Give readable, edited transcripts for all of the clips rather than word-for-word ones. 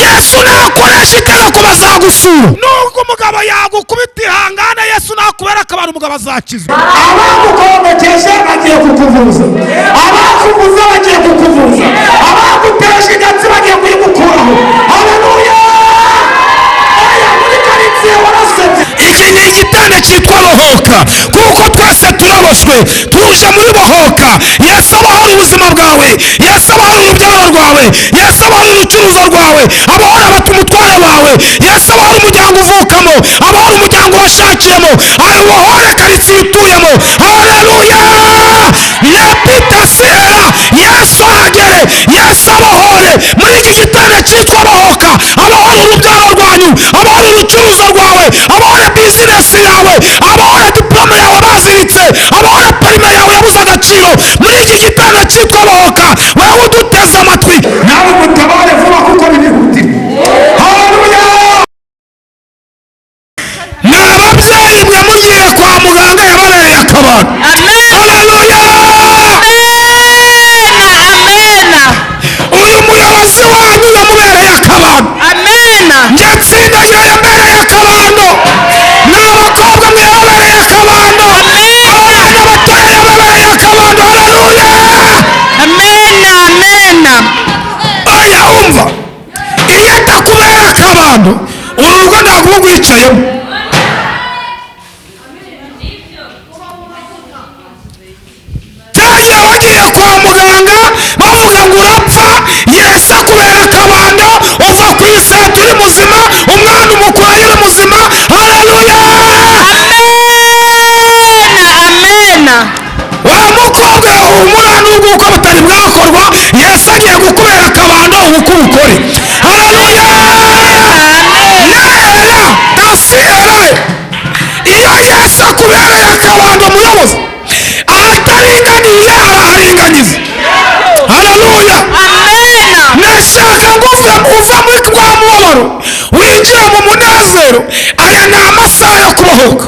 Yesu nakoresha itegeko bazagusura. Nubwo umugabo yagukubita ihangane, Yesu nakubera akabari umugabo azakizwa. Abagukomekeje bagiye kukuvuza, abakuvuza bagiye kukuvuza, abaguteje igatsi bagiye kuyigukuraho. Haleluya! Oya, muri karitsiye warasebye. Iki ni igitanda cyitwa bohoka, kuko twese turaboshywe tuje muri bohoka. Yesu abohora ubuzima bwawe, Yesu abohora urubyaro rwawe, Yesu abohora urucuruzo rwawe, abohora umutware wawe, Yesu abohora umuryango uvukamo, abohora umuryango washakiyemo, abohora karitsiye utuyemo. Haleluya! Lepitasiera, Yesu ahagere, Yesu abohore muri iki gitanda cyitwa bohoka, abohora urubyaro rwanyu, abohora urucuruzo rwawe, abohora bizinesi yawe, abohora diplome yawe baziritse, abohora perime yawe yabuze agaciro. Muri iki gitanda cyitwa bohoka, wewe uduteze amatwi, Nawe mutabare vuba kuko birihutirwa. Haleluya! Ni ababyeyi mwe mugiye kwa muganga yababereye akabando. Haleluya! Uyu muyobozi wanyu yamubereye akabando. Njye tsindagira yambereye akabando. Ni abakobwa mwe yababereye akabando. Abana batoya yababereye akabando. Haleluya! Oya, umva, iyo atakubera akabando uru rugo ntabwo uba urwicayemo. Cyagihe wagiye kwa muganga bavuga ngo urapfa, Yesu akubera akabando, uva ku iseta uri muzima, umwana umukurayo uri muzima. Haleluya! Wa mukobwa, humura, nubwo ubukwe butari bwakorwa, Yesu agiye gukubera akabando ubukwe ubukore. Haleluya! Nera asiera, iyo Yesu akubereye akabando, muyobozi, ahataringaniye araharinganiza. Haleluya! Nashaka ngo uve muri rwa mubabaro winjire mu munezero. Aya ni amasaha yo kubohoka.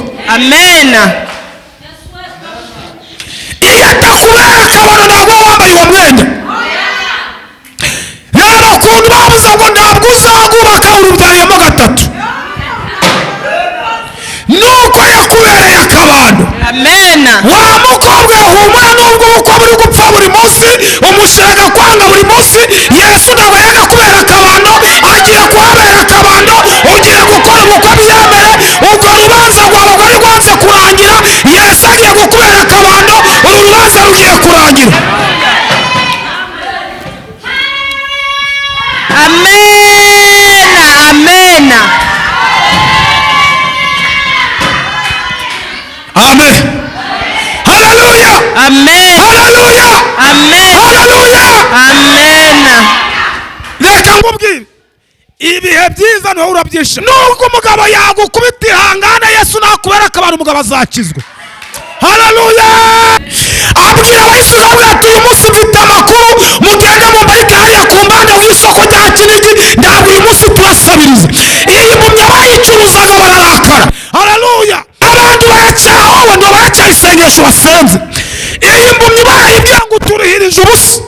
Iyo atakubera akabando ntabwo uba wambaye uwo mwenda. Reba ukuntu babuze ngo ntabwo uzagubaka, urubyariyemo gatatu, nuko yakubereye akabando. Wa mukobwa, humura, nubwo ubukwe buri gupfa buri munsi, umushinga kwanga buri munsi, Yesu ntabwo yanga kubera akabando, agiye kuhabera akabando. Ugiye gukora ubukwe byemere, urwo rubanza rwawe rwari rwanze kurangira, Yesu agiye gukubera akabando, uru rubanza rugiye kurangira. Amen. Haleluya! Haleluya! Haleluya! Reka nkubwire, ibihe byiza niwe urabyishima. Nubwo umugabo yagukubita ihangane, Yesu nakubera akabari umugabo azakizwa. Haleluya! Abwira abayisiraheli ati uyu munsi mfite amakuru, mugende mumbarike hariya ku mbanda w'isoko rya Kinigi, ntabwo uyu munsi turasabiriza. Iyi mpumyi abayicuruzaga bararakara. Haleluya! Abantu baracyahowe, ngo baracyayisengesho basenze. Iyi mpumyi barayibwira ngo uturuhirije ubusa,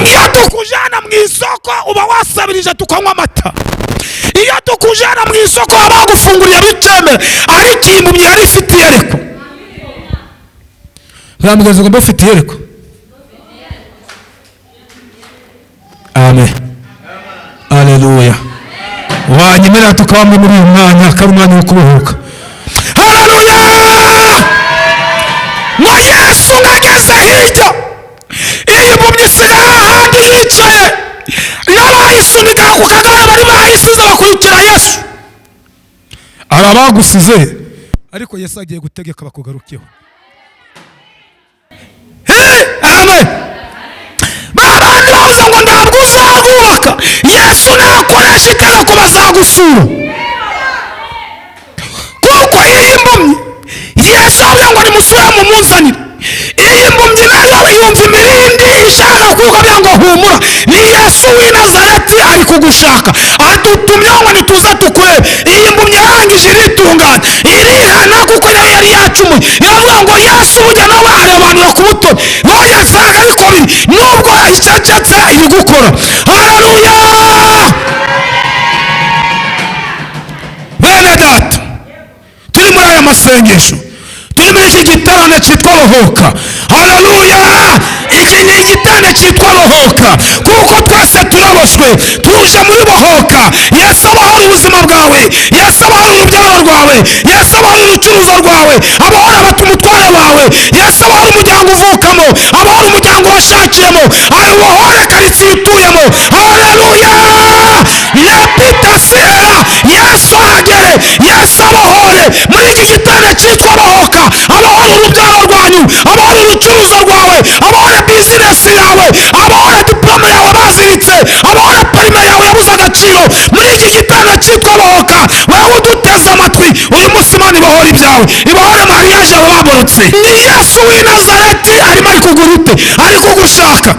iyo tukujyana mu isoko uba wasabirije tukanywa amata, iyo tukujyana mu isoko baba bagufunguriye bikemera. Ariko iyi mpumyi yari ifite iyerekwa. Mugenzi ugomba ufite iyerekwa. Amen. Haleluya! Wanyemerera tukaba muri uyu mwanya, akaba umwanya wo kubohoka. Haleluya! Ngo Yesu ngageze hirya, iyi mpumyi isigara ahandi yicaye, n'abayisunika ku kagare bari bayisize bakurikira Yesu. Hari abagusize, ariko Yesu agiye gutegeka bakugarukeho. Amen. Babandi bavuze ngo ntabwo uzagubaka, Yesu nakoresha itegeko bazagusura. Kuko iyi mpumyi Yesu avuga ngo nimusubire mumunzanire. Iyi mpumyi nayo yumva imirindi ishaka kuvuga ngo humura, ni Yesu w'i Nazareti ari kugushaka, adutumyeho ngo nituze tukurebe. Iyi mpumyi yarangije iritunganya, irihana, kuko nayo yari yacumuye. Iravuga ngo Yesu burya nawe arobanura ku butoni, nawe yasanga ariko biri, nubwo icecetse iri gukora. Haleluya! Masengesho, turi muri iki giterane cyitwa Bohoka. Haleluya! Iki ni igiterane cyitwa Bohoka kuko twese turaboshywe, tuje muri Bohoka. Yesu abahora ubuzima bwawe, Yesu abahora urubyaro rwawe, Yesu abahora urucuruzo rwawe, abahora umutware wawe, Yesu abahora umuryango uvukamo, abahora umuryango washakiyemo, abohore karitsiye utuyemo. Haleluya! Lepitasera, Yesu ahagere, Yesu abohore muri iki giterane cyitwa Bohoka. Abohore urubyaro rwanyu, abohore urucuruzo rwawe, abohore bizinesi yawe, abohore diporome yawe baziritse, abohore perime yawe yabuze agaciro. Muri iki giterane cyitwa Bohoka, wowe uduteze amatwi uyu munsi, Imana ibohora ibyawe, ibohore mariage yawe baborotse. Ni Yesu w'i Nazareti arimo, ari kugura ute, ari kugushaka.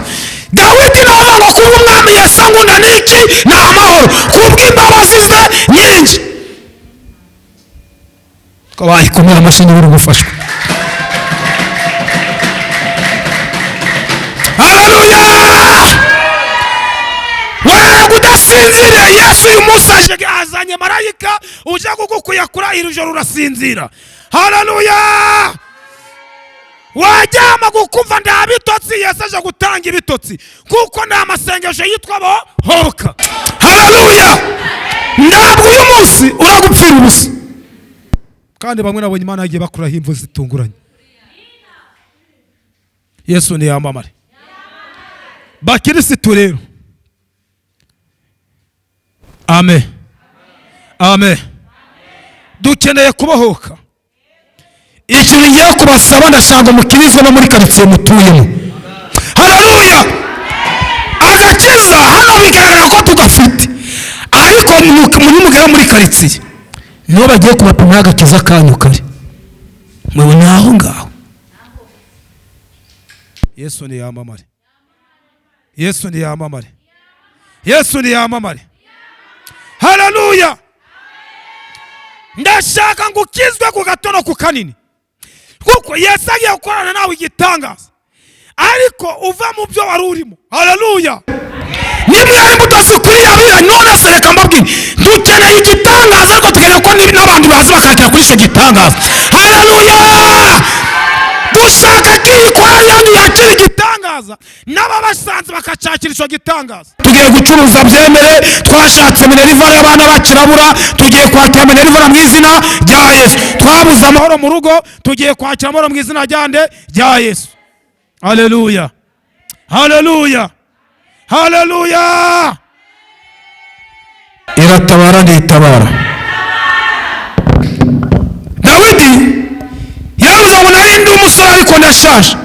Dawidi nawe ngo kuba Umwami Yesu angunda ni iki? Ni amahoro kubw'imbabazi ze nyinshi. Ko bayikomera amashyi niba uri gufashwa. Haleluya! Waraga udasinziriye, Yesu uyu munsi aje azanye marayika uje kugukuyakura iri joro urasinzira. Haleluya! Wajyama gukumva nta bitotsi, Yesu aje gutanga ibitotsi kuko ni amasengesho yitwa Bohoka. Haleluya! Ntabwo uyu munsi uragupfira ubusa. Kandi bamwe nabonye Imana yagiye bakuraho imvu zitunguranye. Yesu niyamamare. Bakirisitu rero, amen, amen. Dukeneye kubohoka. Ikintu ngiye kubasaba, ndashaka mukirizwe no muri karitsiye mutuyemo. Haleluya! Agakiza hano bigaragara ko tugafite, ariko muri mugera muri karitsiye niho bagiye kubapima agakiza kanyu kare mubona aho ngaho. Yesu niyamamare, Yesu niyamamare, Yesu niyamamare. Haleluya! Ndashaka ngo ukizwe ku gato no ku kanini, kuko Yesu agiye gukorana nawe igitangaza, ariko uva mu byo wari urimo. Haleluya! Nimba imbuto zikwiriye abira, none se reka mbabwire, dukeneye igitangaza, ariko tukeneye ko n'abandi baza bakagera kuri icyo gitangaza. Haleluya! Dushaka ko iyi korali yanyu yakira igitangaza, n'ababasanze bakacakira icyo gitangaza. Tugiye gucuruza byemere, twashatse minerivare y'abana bakirabura, tugiye kwakira minerivare mu izina rya Yesu. Twabuze amahoro mu rugo, tugiye kwakira amahoro mu izina rya nde? Rya Yesu. Haleluya, haleluya, haleluya! Iratabara, ntitabara? Dawidi yaravuze ngo nari ndi umusore ariko ndashaje,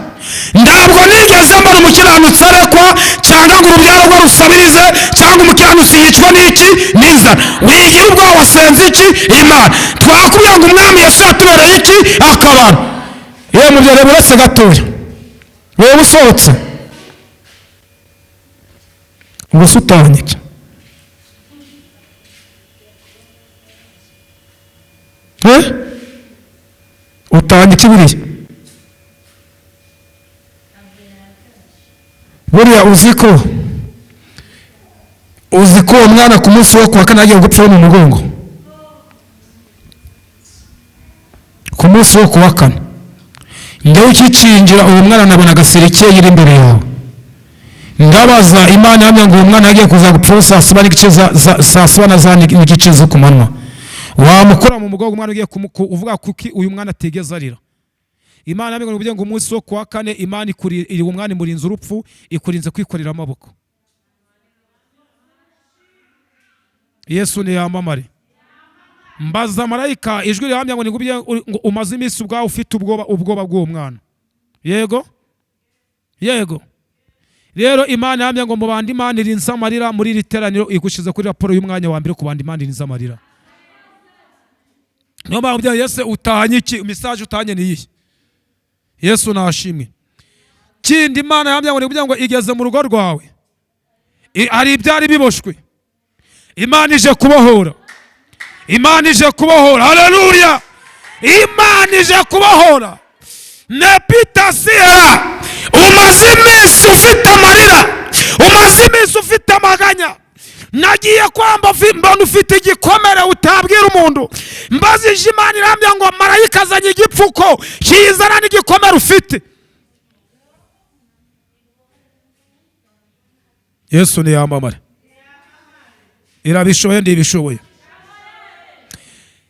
ntabwo nigeze mbona umukiranutsi arekwa, cyangwa ngo urubyaro rwe rusabirize, cyangwa umukiranutsi yicwa n'iki? N'inzara. Wigira ubwoba, wasenze iki? Imana. Twakubwira ngo Umwami Yesu yatubereye iki? Akabara. Yewe mubyo, reba uretse gatoya, wowe usohotse ngo se utanyike? Eh? Utanga iki buriya? Buriya uzi ko uwo mwana ku munsi wo kuwa kane agiye gupfa mu mugongo, ku munsi wo kuwa kane njyewe ukikingira uwo mwana nabona agaserikeye iri imbere yawe, ndabaza Imana yambwiye ngo uwo mwana yagiye kuza gupfa saa 7 n'igice saa 7 na za n'igice zo ku manywa. Wamukura mu mugongo umwana ugiye uvuga kuki uyu mwana atigeze arira? Imana yambwiye ngo umunsi wo kuwa kane Imana iri umwana imurinze urupfu, ikurinze kwikorera amaboko. Yesu niyamamare. Mbaza marayika, ijwi rihamya ngo nigubye ngo umaze iminsi ubwawe ufite ubwoba, ubwoba bw'uwo mwana. Yego, yego. Rero Imana yahamya ngo mu bandi Imana irinze amarira muri iri teraniro, igushize kuri raporo y'umwanya wa mbere ku bandi Imana irinze amarira. Niyo mpamvu bya Yesu utahanye iki? Message utahanye ni iyihe? Yesu nashimwe. Kindi Imana yahamya ngo nikugira ngo igeze mu rugo rwawe, hari ibyari biboshwe, Imana ije kubohora, Imana ije kubohora. Haleluya! Imana ije kubohora. Nepitasiya, umaze iminsi ufite amarira, umaze iminsi ufite amaganya. Nagiye kwamba mbona ufite igikomere utabwira umuntu. Mbazije Imana irambya ngo marayika azanye igipfuko kizana n'igikomere ufite. Yesu niyamamare. Irabishoboye ndibishoboye.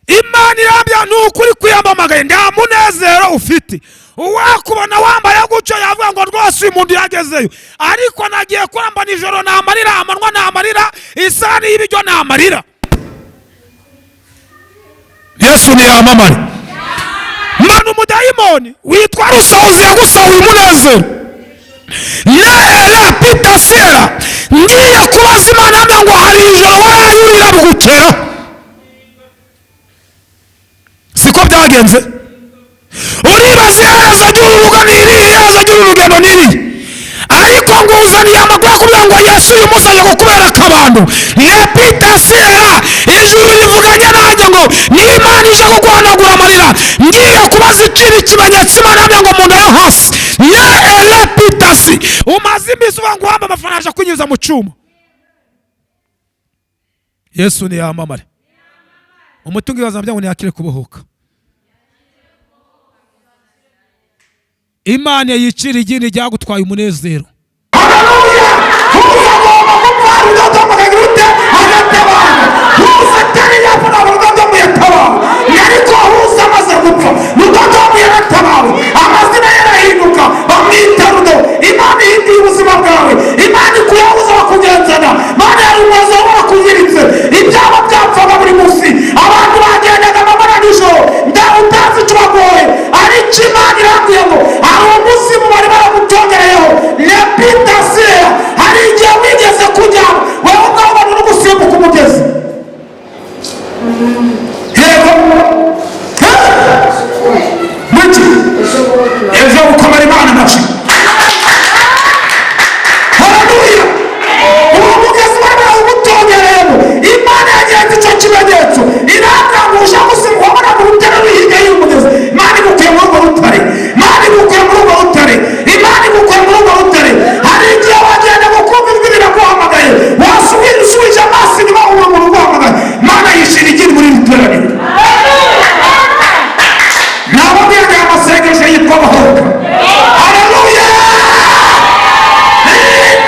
Imana irambya ni ukuri kwiyamamagaye nta munezero ufite. Uwakubona wambaye gutyo yavuga ngo rwose uyu muntu yagezeyo, ariko nagiye kuramba nijoro ni amarira, amanywa ni amarira, isahani y'ibiryo ni amarira. Yesu niyamamare. Mana umudayimoni witwa Rusahuzi yagusahuye umunezero. Nera Peter Sera ngiye kubaza Imana ngo hari ijoro warayurira bugukera, siko byagenze. Uribaza iherezo ry'urubuga ni irihe, iherezo ry'urugendo ni irihe, ariko nguzaniye amakuru akubwira ngo Yesu uyu munsi aje kukubera akabando. Ne Peter Sera ijuru rivuganye nanjye ngo ni Imana ije kuguhanagura amarira. Ngiye kubaza ikindi kimenyetso Imana yambwiye ngo mu nda yo hasi ne ele Peter Si umaze iminsi uvuga ngo uhambe amafaranga aje kunyuza mu cyuma. Yesu niyamamare. Umutungo ibibazo byangu ntiyakire kubohoka. Imana yicira igini ryagutwaye umunezero. Haleluya! Ntuzagomba gupfa Rudodomu akagira ute? Agatabara. Huza atari yapfa ntabwo Rudodomu yatabawe, ariko Huza amaze gupfa Rudodomu yaratabawe, amazina ye arahinduka bamwita Rudo. Imana ihinduye ubuzima bwawe, Imana ikuyeho Huza bakugenzana. Mana yari umuyobozi wawe barakuziritse, ibyabo byapfaga buri munsi, abantu bagendaga amanywa nijoro, nda utazi icyo bagoye, ariko Imana irambwiye ngo hari umuzimu bari baragutongereyeho. Lepita Sera, hari igihe wigeze kujya wowe ubwawe ubona uri gusimbuka umugezi. Yego muki ejo gukomera Imana amashyi. Haleluya! Uwo mugezi bari barawugutongereyemo, Imana yagenze icyo kimenyetso irambwira ngo uje gusimbuka, wabonaga urutare ruri hirya y'umugezi. Imana igukuye muri urwo rutare, Imana igukuye muri urwo rutare, Imana igukuye muri urwo rutare. Hari igihe wagenda gukumva ijwi riraguhamagaye, wasubira usubije amaso inyuma ubona umuntu uguhamagaye. Imana yishira igiri muri iri teraniro. Nababwiraga aya masengesho yitwa Bohoka. Haleluya!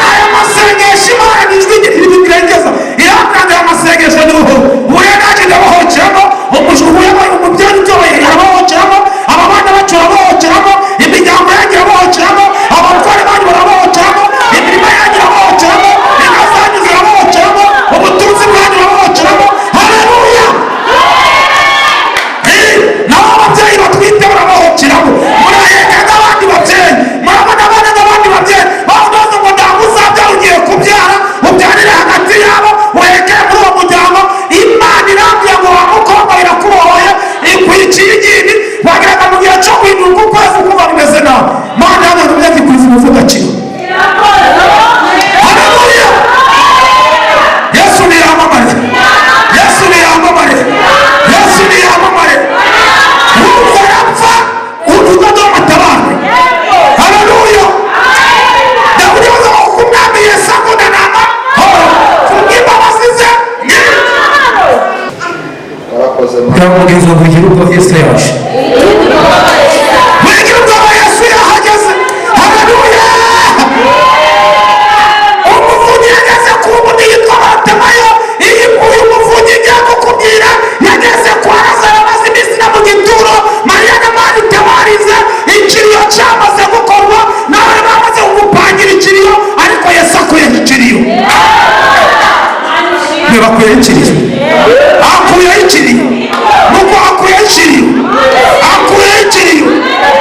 Aya masengesho Imana ni ijwi rirengeza irambwira ngo aya masengesho ni ubu ubuye nanjye ndabohokeramo, umubyeyi utoye arabohokeramo, aba bana bacu barabohokeramo, imiryango yanyu irabohokeramo, abatware banyu barabohokeramo, imirima yanyu irabohokeramo, inka zanyu zirabohokeramo, ubutunzi bwanyu burabohokeramo. Haleluya! Naho ababyeyi batwite barabohokeramo, muraheka nk'abandi babyeyi, murabona abana nk'abandi babyeyi, bavuga ngo ntabwo uzabyara ugiye kubyara, ubyarire hagati yabo, uhekere muri uwo muryango. Imana irambwira ngo wa mukobwa irakubohoye, ikwikiye igini, wageraga mu gihe cyo guhinduka ukwezi ukumva bimeze nabi. Mana y'abantu byagikwiza umuvugakiro. Haleluya! Yesu niyamamare, Yesu niyamamare, Yesu niyamamare. Wumva arapfa urudodo atabarwe. Haleluya! Dawidi yavuze ngo kuko umwami Yesu akunda nama kubw'imbabazi ze nyinshi. Warakoze Mana. Ndamubwiza ngo ugire ubwo Yesu yaje. Wigira ubwoba Yesu yahageze. Haleluya! Umuvunyi yageze ku mbuga yitwa Barutemayo. Iyi uyu muvunyi ngiye kukubwira yageze kwa Lazaro amaze iminsi na mu gituro. Mariya na Marita barize, ikiriyo cyamaze gukorwa, nawe bamaze kugupangira ikiriyo, ariko Yesu akuyeho ikiriyo. Ntibakuyeho ikiriyo, akuyeho ikiriyo, nuko akuyeho ikiriyo, akuyeho ikiriyo.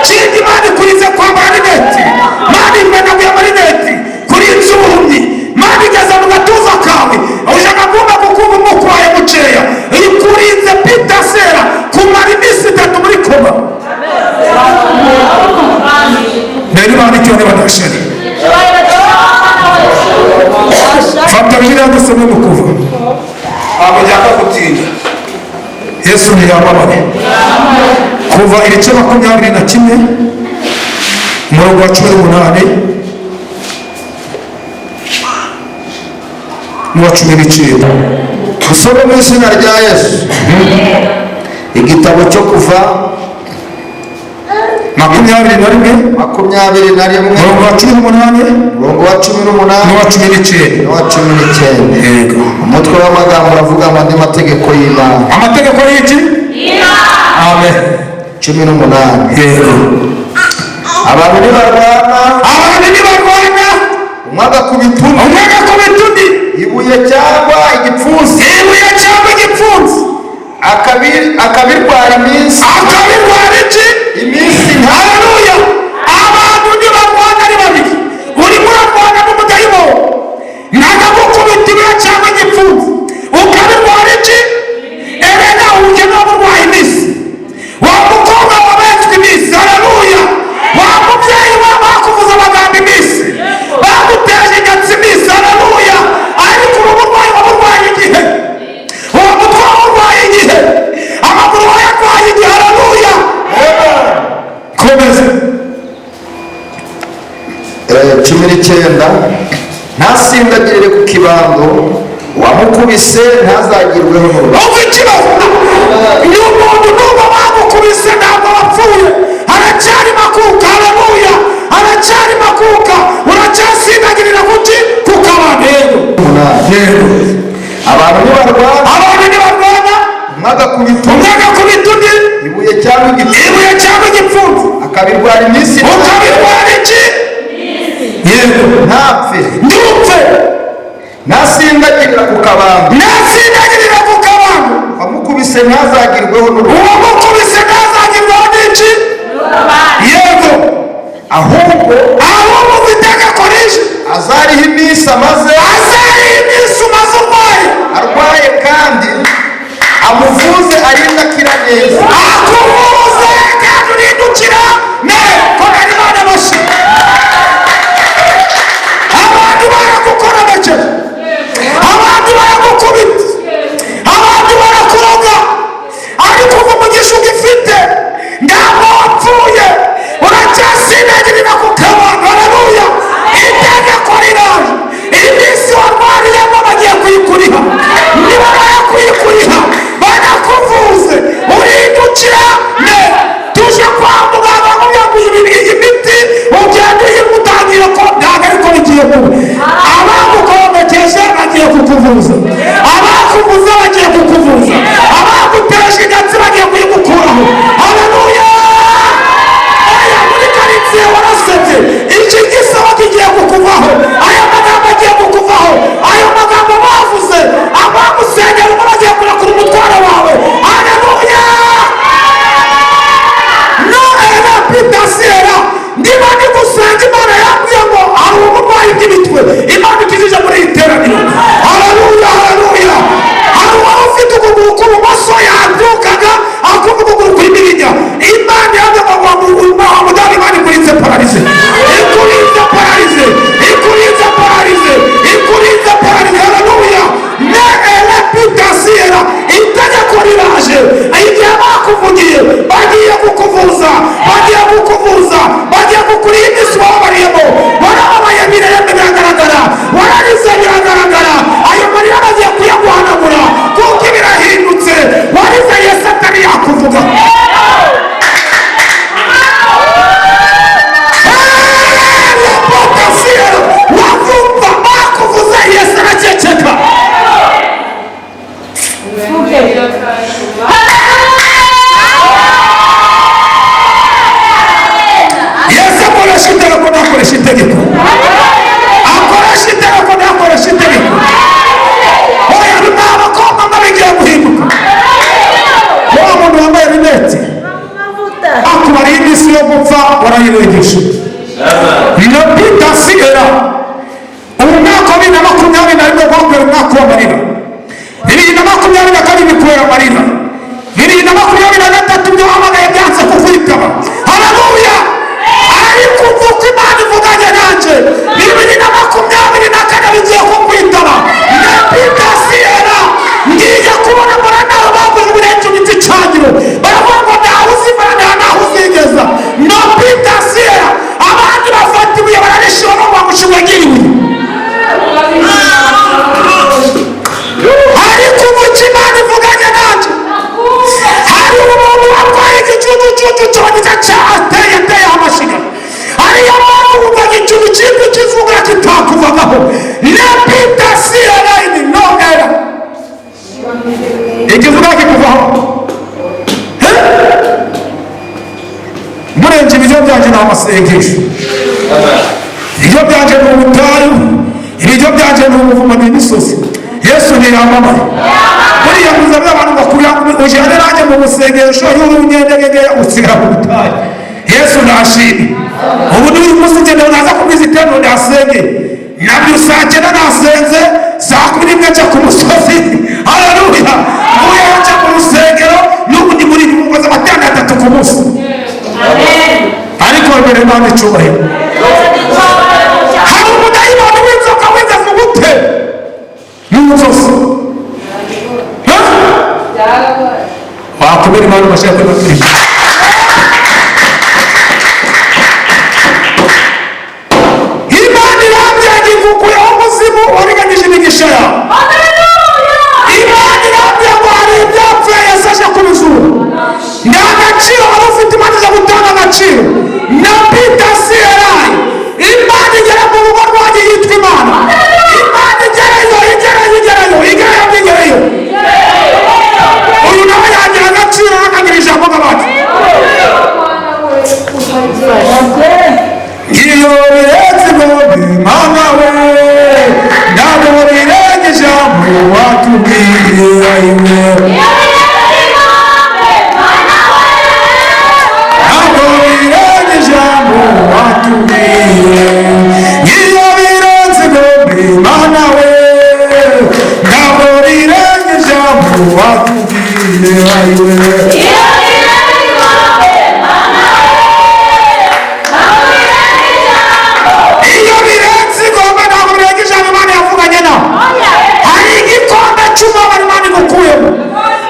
Kindi Imana ikurize kwambara rineti, Imana imenaguye amarineti, kurinze ubuhumyi, Imana igeze mu gatuza kawe, ushaka kumva kukumva umwuka wawe mukeya, ikurinze Peter Sera kumara iminsi itatu muri koma. Rero Imana icyo ntibadashira. Fata Bibiliya dusome mu Kuva. Ntabwo njyaka gutinda. Yesu ntiyamamare. Kuva ibice 21 umurongo wa 18. N'uwa 19. Dusome mu izina rya Yesu. Igitabo cyo Kuva 21. 21. Umurongo wa 18. Umurongo wa 18. N'uwa 19. N'uwa 19. Yego. Umutwe w'amagambo uravuga ngo andi mategeko y'Imana. Amategeko y'iki? Amen. 18. Yego. Abantu nibarwana, Abantu nibarwana, umwe agakubita undi umwe agakubita undi ibuye cyangwa igipfunsi, ibuye cyangwa igipfunsi, akabirwara iminsi, akabirwara iki? Iminsi nta. Haleluya! Abantu nibarwana ari babiri, urimo urarwana n'umudayimoni, nagagukubita ibuye cyangwa igipfunsi, ukabirwara iki? Erega ubukene waba urwaye iminsi, wa mukobwa wabetswe iminsi, haleluya, wa mubyeyi wa bakuvuza amagambo iminsi, baguteje inyatsi iminsi, haleluya, ariko ubu burwayi waba urwaye igihe, uwo mutwe waba urwaye igihe, amaguru wayarwaye igihe, haleluya. Komeza. 19. Ntasindagirire ku kibando, uwamukubise ntazagirweho n'urubanza. Umva ikibazo, ni umuntu nubwo bagukubise ntabwo wapfuye, haracyari makuka, haleluya, haracyari makuka, uracyasindagirira kuki? Ku kabando. Yego. 8. Yego. Abantu nibarwana, Abantu nibarwana, umwe agakubita umwe agakubita undi ibuye cyangwa igipfunsi, ibuye cyangwa igipfunsi, akabirwara iminsi, ukabirwara iki? Yego. Ntapfe, Ntupfe, ntasindagirira ku kabando, ntasindagirira ku kabando, uwamukubise ntazagirweho n'urubanza, uwamukubise ntazagirwaho n'iki? Yego. Ahubwo Ahubwo itegeko rije, azariho iminsi amaze azariho iminsi umaze urwaye, arwaye, kandi amuvuze arinde akira neza. Akuvuze kandi urindukira nawe komera Imana amashyi. Abantu baragukorabekeje, abantu baragukubita, abantu barakuroga, ariko uva umugisha ugifite, ntabwo wapfuye, uracyasindagirira ku kabando, haleluya. Itegeko riraje, iminsi warwariyemo bagiye kuyikuriha, nibamara kuyikuriha banakuvuze urindukira neza. Tuje kwa muganga ngo iyi miti ugenda uyimutangira ko ntabwo ariko bigiye kuba. Abagukomekeje bagiye kukuvuza, abakuvuze bagiye kukuvuza, abaguteje inyatsi bagiye kuyigukuraho, haleluya. Aya muri karitsiye warasebye, iki gisaba kigiye kukuvaho, aya magambo agiye kukuvaho, ayo magambo bavuze, abagusengera ubu bagiye kurekura umutwaro wawe, haleluya. No era pitasiera, niba ndi gusenga Imana yambwiye ngo hari uburwayi bw'imitwe Imana ikijije muri iri teraniro, haleluya, haleluya. Hari uwari ufite ukuguru k'ubumoso, yabyukaga akumva ukuguru kw'imirinya, Imana yambwiye ngo wa mudamu, Imana ikurinze paralysie, ikurinze paralysie, ikurinze paralysie, ikurinze paralysie, haleluya. Ne era pitasiera, itegeko riraje, igihe bakuvugiye bagiye kukuvuza, bagiye kukuvuza, bagiye kukuriha iminsi wababariyemo. Warababaye birembe biragaragara, wararize biragaragara, ayo marira bagiye kuyaguhanagura kuko birahindutse. Warize Yesu atari yakuvuga. Wavumva bakuvuze, Yesu araceceka. Yesu akoresha itegeko, ntakoresha itegeko, akoresha itegeko, ntakoresha itegeko. Oya, ni abakobwa ngo bigiye guhinduka. Wa muntu wambaye rinete, akubariye iminsi yo gupfa warayirengeje. Nopitasigera umwaka wa 2021 gwakubera umwaka w'amarira, 2022 bikubera amarira, 2023 ibyo wahamagaye byanze kukwitaba, haleluya. Ariko uva uko Imana ivuganye nanjye, 2024 bigiye kukwitaba. Nopitasigera, ngiye kubona mbona nawe bavuze ibirenze igiti cangiro, baravuga ngo ntawe uzimara, nta naho uzigeza. Nopitasigera, abandi bafata ibuye bararishira no bamushyira. Amasengesho, ibiryo byanje ni ubutayu, ibiryo byanje ni ubuvumo n'imisozi. Yesu ntiyamamaye. Buriya kuza abantu bakura ujyane nanjye mu busengesho, iyo uri unyendegege usigara mu butayu. Yesu nashimye. Ubu ni uyu munsi ngenda naza kubwiza iteraniro, nasenge nabyo saa 9, nasenze saa 11 nca ku musozi. Haleluya! Mvuyeyo nca mu rusengero. N'ubu ndi muri nyungu z'amateraniro 3 ku munsi, ariko mbere Imana icyubahiro. Hari umudayimoni w'inzoka wigeze gute mu nzozi? Wakomera Imana amashyi kuri. Imana irambye, igukuyeho umuzimu wariganyije imigisha yawe. Imana irambye ngo hari ibyapfuye, Yesu aje kubizura. Nta gaciro wari ufite, Imana iza gutanga agaciro. Na Peter Serayi, Imana igera mu rugo rwanjye yitwa Imana. Imana igerayo, igerayo, igerayo, igerayo, igerayo. Uyu nawe yagira agaciro, akagira ijambo nk'abandi. Iyo birenze inkombe, Mana we, ntabwo birenga ijambo watubwiye ayiwe. Ntabwo birenga ijambo watubwiye. Iyo birenze inkombe, Mana we, ntabwo birenga ijambo watubwiye ayiwe. Iyo birenze inkombe, ntabwo birenga ijambo Imana yavuganye nawe. Hari igikombe cy'umubabaro Imana igukuyemo,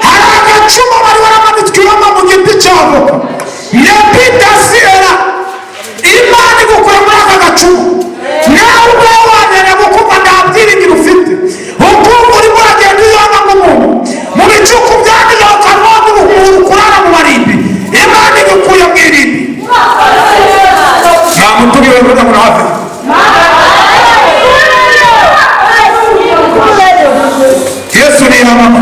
hari agacuma bari waramanitswemo mu giti cya avoka nepidasiyera. Imana igukura muri aka gacuma. Nawe ubwawe wamenya gukumva nta byiringiro ufite, ukumva urimo uragenda uyona nk'umuntu mu bicuku bya nijoro, ukaba umuntu kurara mu marimbi. Imana igukuye mu irimbi. Nta muturiwe kugira ngo hafi. Yesu ni amama.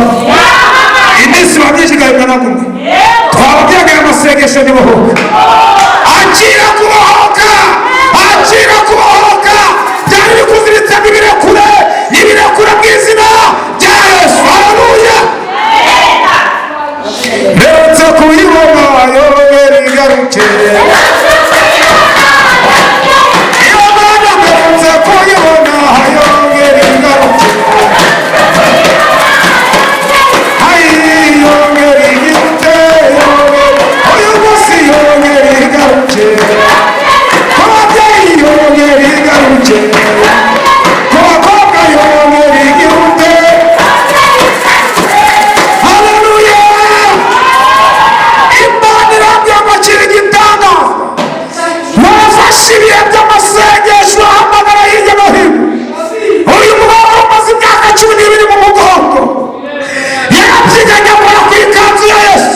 Iminsi babyinshi igahita nagumwe twaba byagaye. Amasengesho ntibohoka. Akira kubohoka, akira kubohoka. Byari bikuziritse, n'ibirekure, n'ibirekure mu izina rya Yesu. Haleluya! Ndetse kuyibona yongera igaruke. Iyo Mana, ndetse kuyibona yongera igaruke. Yongera igite, yongera uyu munsi, yongera igaruke ku babyeyi, yongera igaruke ku bakobwa, yongera igihute. Haleluya! Imana irambye amakira igitangaza. Wafashe ibihe by'amasengesho, ahamagara hirya no hino. Uyu mugabo wari umaze imyaka 12 mu mugongo, yarabyiganye akora ku ikanzu ya Yesu.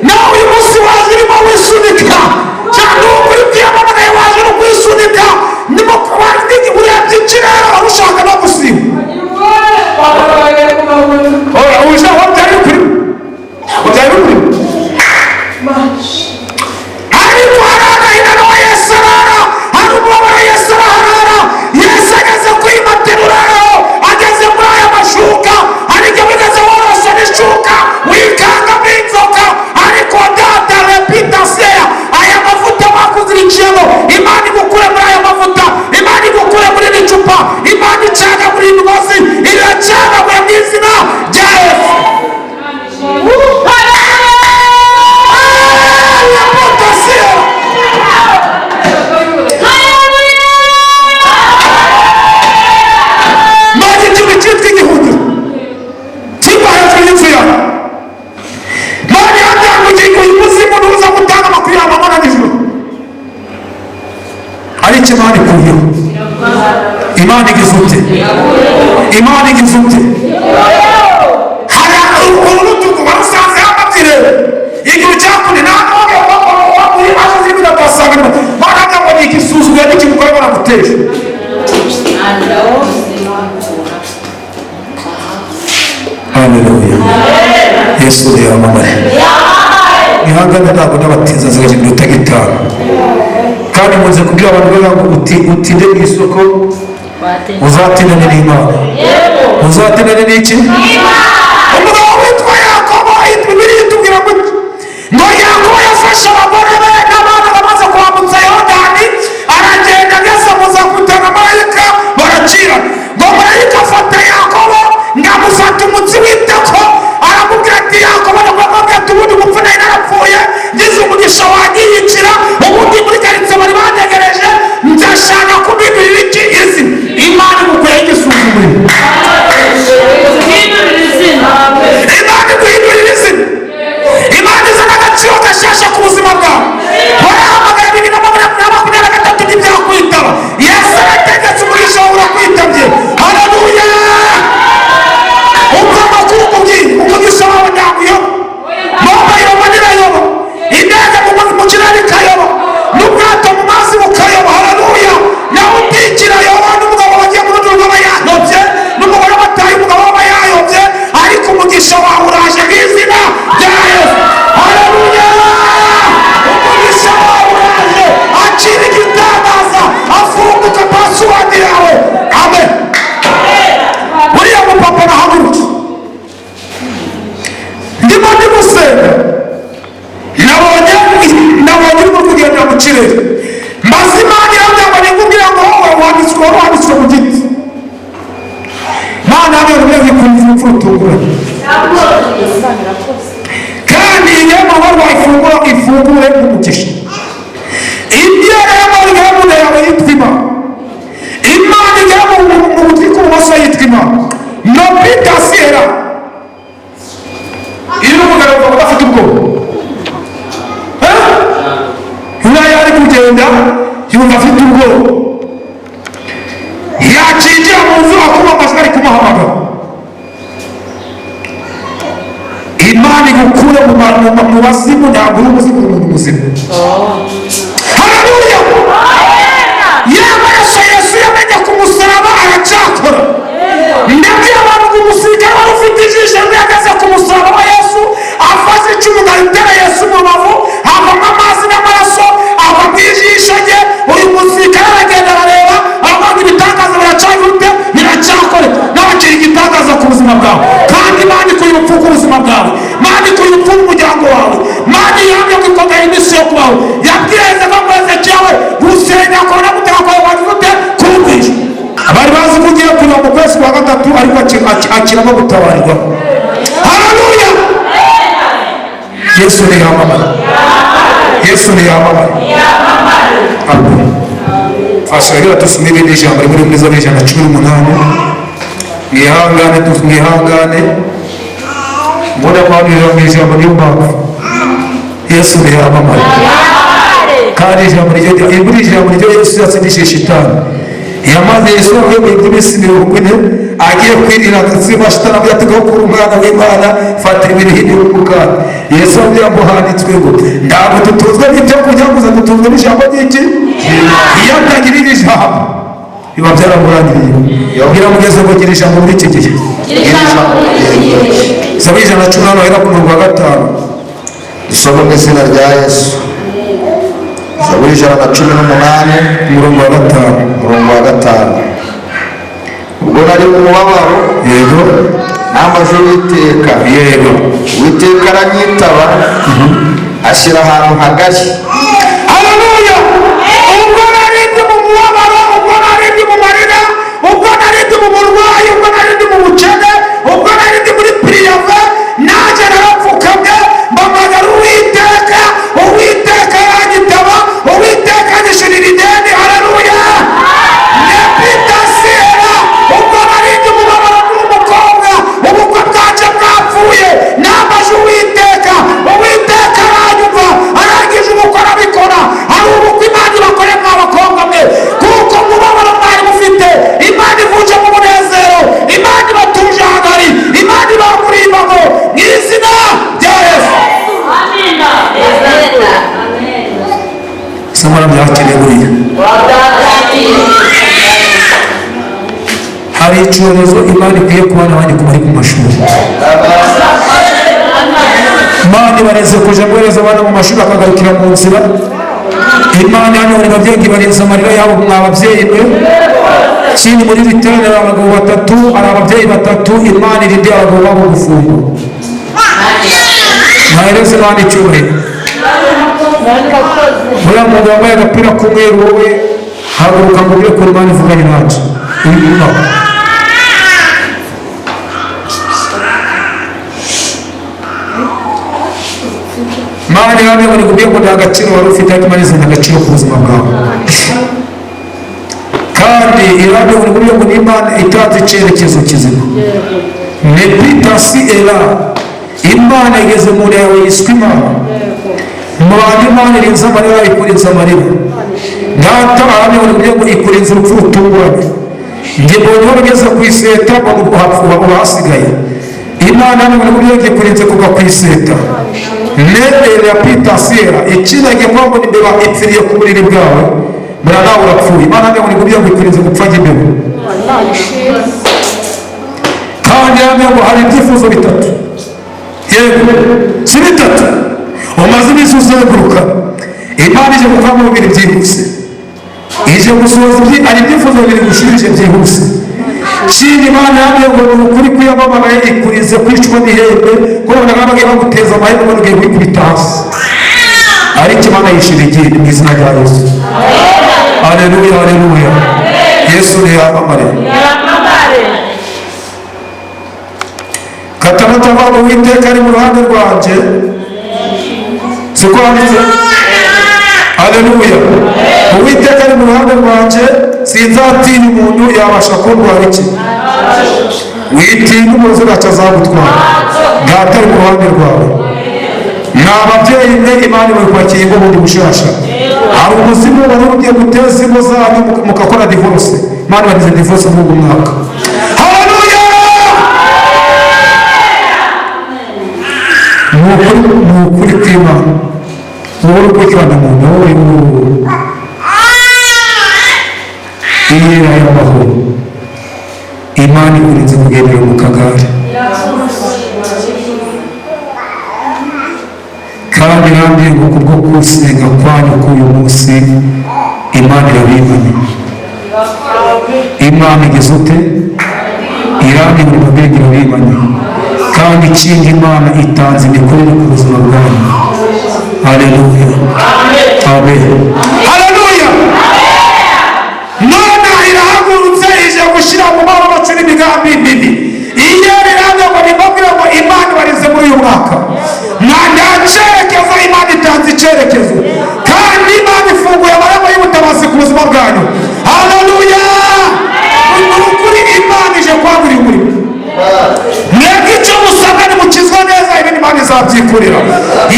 Nawe uyu munsi waje urimo wisunika cyangwa uri kwiyamamagaye, waje uri kwisunika, ndimo urebye ikirere wari ushaka no gusiba. Oya, uje aho byari kuri, byari kuri, ariko hari agahinda nawe Yesu arara, hari umubabaro Yesu araharara. Yesu ageze kuri materuraro, ageze muri aya mashuka. Hari igihe wigeze worosha n'ishuka wikangamo inzoka, ariko data repitaseya, aya mavuta bakuzirikiyemo, Imana igukure muri aya mavuta, Imana igukure muri iri cupa. Imana icagagura imigozi, iracagaguye mu izina rya Yesu. Repitaseya. Maze ikintu cyitwa igihundiro kiva hejuru y'inzu yawe. Mani yatanga ugingo uyu muzimu ntuza gutanga amakuru yawe amanywa na nijoro, ariko Imana ikuyeho. Imana igize ute? Imana igize ute? Hari uru rutugu warusanze hamabyirebe igihe cyakuri nta n'umwe ashize ibintu atasanga baravuga ngo ni igisuzuguro n'ikimukora baramuteje. Haleluya! Yesu yamamare. Ihangane, ntabwo n'abatinza, zigaje iminota 5. Kandi muze kubwira abantu bera ngo utinde mu isoko uzatindane n'Imana, uzatindane n'iki? Umugabo witwa Yakobo, Bibiliya itubwira ngo Yakobo yafashe abagore be n'abana bamaze kwambutsa Yorodani, aragenda ageze muza kutana marayika barakira. Ngo marayika afata Yakobo, ngo amufata umutsi w'itako, aramubwira ati: "Yakobo," ndamubwira ati: "Ubundi gupfa nari narapfuye, ngize umugisha wanyiyicira. Ubundi muri karitsiye bari bantegereje, ndashaka kubindurira iki izina." Imana imukuyeho igisuzuguriro, Imana iguhindurira izina, Imana izana agaciro gashasha ku buzima bwawe. Warahamagara 2023 ntibyakwitaba, Yesu arategetse, umugisha wawe urakwitabye. Haleluya! Umva amakuru nkubwiye: umugisha wawe ntabwo uyoba. Mobile money irayoba, indege mu kirere ikayoba, n'ubwato mu mazi bukayoba. Haleluya! Nawe utikira yoba, n'umugabo wagiye mu rundi rugo aba yayobye, n'umugore wataye umugabo aba yayobye, ariko umugisha wawe uraje mu izina rya Yesu. Haleluya! Umugisha wawe uraje, akira igitangaza, afunguka password yawe. Amen. Uriya mupapa nahaguruke, ndimo ndi gusenga, nabonye urimo kugendera mu kirere. Maze Imana irambwira ngo nikubwira ngo wowe wanditswe, wari wanditswe mu giti. Imana hano yongeye ikumva urupfu rutunguranye, kandi iyo mu rugo rwawe ifungura, ifungure umugisha. Ibyo rero igera mu nda yawe yitwa Imana, Imana igera mu gutwi k'ubumoso yitwa Imana. No pitasiyera Iyo uri umugabo uba udafite ubwoba. Uriya ari kugenda yumva afite ubwoba, yakinjira mu nzu akumva amajwi ari kumuhamagara. Imana igukure mu bazimu. Ntabwo uri umuzimu, uri umuntu muzima. Haleluya! Ya maraso Yesu yamenye ku musaraba aracyakora. Ndabwira abantu ngo umusirikare wari ufite ijisho rimwe yageze ku musaraba wa Yesu, afashe icumu ngo ayitere Yesu mu rubavu, havamo amazi n'amaraso ava mu ijisho rye. Uyu musirikare aragenda arareba, aravuga ngo ibitangaza biracyafite, biracyakora. N'abakira igitangaza ku buzima bwawe, kandi Imana ikuye urupfu ku buzima bwawe, Imana ikuye urupfu mu muryango wawe, Imana ihamye ko ikomeye iminsi yo kubaho. Yabwiye Hezekiya ngo: "Hezekiya we, gusenya kwawe no gutaka kwawe wagize ute kumvisha." Bari bazi ko ugiye kuva mu kwezi kwa gatatu, ariko akiramo gutabarirwa. Haleluya! Yesu ntiyamamara, Yesu ntiyamamara. Amen. Fasha rero dusome irindi jambo riri muri Zaburi 118. Mwihangane, mwihangane, mbona kwabwira mu ijambo, niyo mpamvu. Yesu ntiyamamara, kandi ijambo ryo, muri ijambo ryo Yesu yatsindishije shitani. Yamaze Yesu avuye mu by'iminsi 40 agiye kwirira agatsima, shitani avuye ati: "Kuri umwana w'Imana, fata ibintu hino y'umukara." Yesu avuye ngo: "Handitswe ngo ntabwo dutunzwe n'ibyo kurya gusa, dutunzwe n'ijambo ry'iki." Iyo atagira iri jambo biba byaramurangiriye. Bwira mugeze ngo gira ijambo muri iki gihe. Zaburi 118, ahera ku murongo wa 5. Dusome mu izina rya Yesu. Zaburi 118, umurongo wa 5. Umurongo wa 5: "Ubwo nari mu mubabaro, nambaje Uwiteka, Uwiteka aranyitaba, ashyira ahantu hagari." Haleluya! Ubwo nari ndi mu mubabaro, ubwo nari ndi mu marira, ubwo nari ndi mu burwayi, ubwo nari ndi mu bukene, ubwo nari ndi muri préavis, nanjye narapfukamye mpamagara Uwiteka, Uwiteka aranyitaba, Uwiteka anyishyurira ideni. Haleluya! Nepitasiyera. Ubwo nari ndi mu mubabaro n'umukobwa, ubukwe bwanje bwapfuye, nambaje Uwiteka, Uwiteka aranyumva, arangije ubukwe arabikora. Hari ubukwe Imana ibakore mwa bakobwa mwe, kuko umubabaro mwari mufite Imana ivuje mu munezero, Imana ibatuje ahagari, Imana ibaguriye imbago mu izina rya Yesu. Se murabyakiriye? Buriya hari icyorezo Imana ikwiye kubana abandi ku bari ku mashuri. Imana ibarinze kuja guhereza abana mu mashuri bakagarukira mu nzira. Imana hano buri babyeyi ibarinze amarira yabo mwa babyeyi mwe. Kindi muri iri teraniro abagabo batatu, hari ababyeyi batatu Imana irinde abagabo babo gufungwa. Mwahereze Imana icyubahiro. Uriya mugabo wambaye agapira k'umweru, wowe haguruka ngo ugere kuri Imana ivugane natwe. Uri kubaho. Imana ihamye ngo nikubwiye ngo nta gaciro wari ufite, ariko Imana izana agaciro ku buzima bwawe. Kandi ihamye ngo nikubwiye ngo ni Imana itanze icyerekezo kizima. Nepitasi era, Imana igeze mu nda yawe yiswe Imana. Mu bantu Imana irinze amarira, ikurinze amarira. Data ahamye ngo nikubwiye ngo ikurinze urupfu rutunguranye. Njye mbonye aho ugeze ku iseta, mbona uhasigaye. Imana hano ngo nikubwiye ngo ikurinze kuva ku iseta. Nebere ya pitasiera, ikindi ngiye kuvuga ngo imbeba ipfiriye ku buriri bwawe, mbona nawe urapfuye. Imana hano ngo nikubwiye ngo ikurinze gupfa nk'imbeba. Kandi hano ngo hari ibyifuzo bitatu. Yego, si bitatu. Umaze iminsi uzenguruka. Imana ije gukora mu bibiri byihuse. Ije gusohoza hari ibyifuzo bibiri gushirije byihuse. Shima Imana yambwiye ngo ni ukuri kwiyamamara ikurize kwicwa n'ihembe, ko wabonaga bagiye baguteza amahembe ngo ugiye kwikubita hasi. Ariko Imana yishira igihe mu izina rya Yesu. Haleluya, haleluya. Yesu niyamamare. Gatandatu avuga ngo Uwiteka ari mu ruhande rwanjye. Siko handitse? Haleluya. Uwiteka ari mu ruhande rwanjye, sinzatinya umuntu yabasha kundwara iki. Witinya umurozi ntacyo azagutwara. Data ari mu ruhande rwawe. Ni ababyeyi mwe Imana ibaye kwakira ingo bundi bushasha. Hari umuzimu wari ugiye guteza ingo zanyu mugakora divorce. Imana ibagize divorce muri uyu mwaka. Haleluya! Ni ukuri kw'Imana. Wowe uri gucana mu nda, wowe uri iyera y'amahoro. Imana ikurinze kugendera mu kagare. Kandi nambwiye ngo kubwo gusenga kwanyu k'uyu munsi, Imana irabimanye. Imana igeze ute? Irambwiye ngo nimubwire irabimanye. Kandi ikindi Imana itanze imikorere ku buzima bwanyu. Haleluya. Amen. Haleluya. None irahagurutse ije gushyira mu maboko yacu n'imigambi mibi. Iyo irambwiye ngo nimubwire ngo Imana ibarize muri uyu mwaka. Nta cyerekezo, Imana itanze icyerekezo. Kandi Imana ifunguye amarembo y'ubutabazi ku buzima bwanyu. Haleluya. Ni ukuri Imana ije kwagura umurimo. Mwebwe icyo musabwa nimukizwa neza, ibindi Imana izabyikorera.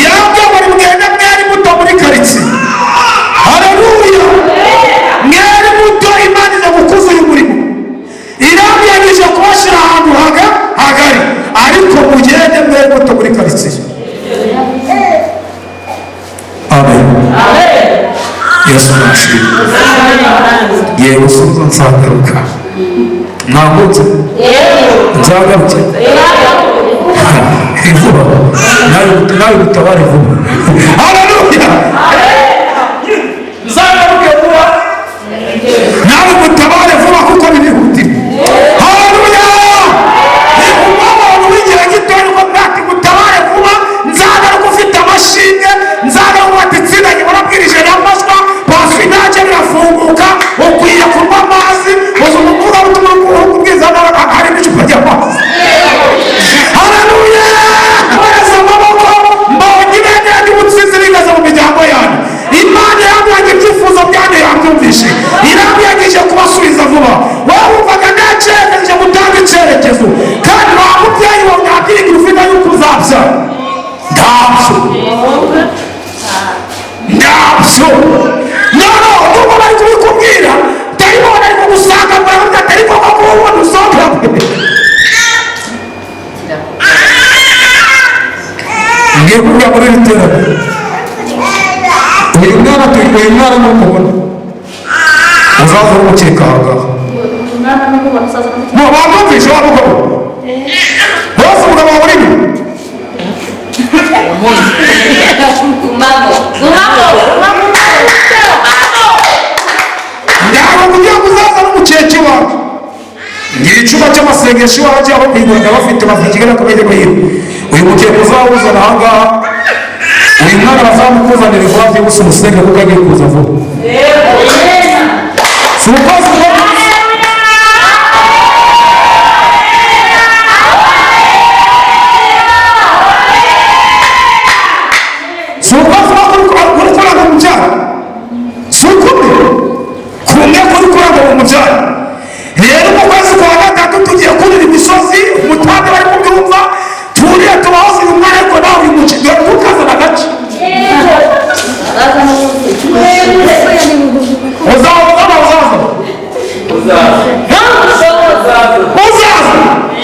Yambwiye ngo nimugende mwere imbuto muri karitsiye. Haleluya. Mwere imbuto, Imana iza gukuza uyu murimo. Irambwiye ije kubashyira ahantu hagari, ariko mugende mwere imbuto muri karitsiye. Amen. Yesu nashimwe. Yewe suza nzagaruka. Mwambutse? Nzagaruke? Vuba. Nawe utabare vuba. Haleluya. Nzagaruke vuba. Nawe utabare vuba kuko birihutirwa. Haleluya. Umubabaro w'igihe gito niko bwati utabare vuba, nzagaruka ufite amashimwe, nzagaruka ati itsinda nyuma n'amashwa, pasi ntacyo birafunguka, ukwiye kunywa amazi, uzi umuvugabutumwa ubwiza hari n'icupa ry'amazi. Haleluya. Mwereze amaboko, mbonye ibendera ry'ubutsinzi rihagaze mu miryango yanyu. Imana yambwiye ibyifuzo byanyu yabyumvishe. Irambwiye kubasubiza vuba. Wowe wumvaga nta cyerekezo, gutanga icyerekezo. Kandi wa mubyeyi wawe nta byiringiro ufite yuko uzabyara. Ntabyo. Ntabyo. Noneho nubwo bari kubikubwira, dayimoni ari kugusanga ngo aravuga ati ariko koko wowe ubona usohoka. Ngiye kuvuga muri iri teraniro. Uyu mwana n'umubona uzaza urumukeka aha ngaha. Bamwumvishe wa mugabo. Bose umugabo wawe urimo. Icyumba cy'amasengesho iwacu aho kuyiguraga bafite bava i Kigali bakabajya kuyiba. Uyu mukeka uzawuzana aha ngaha, uyu mwana bazamukuzanira vuba byihuse umusenge kuko agiye kuza vuba. Si ukwezi kwa si ukwezi kwa kuri kuranga mu byaro, si ukumwe kumwe kuri kuranga mu byaro. Rero mu kwezi kwa gatatu tugiye kurira imisozi, umutambi bari kubyumva, turiye tubahoze uyu mwana, ariko nawe uyu mukino ntukazana agace. Uzaza uzaza uzaza,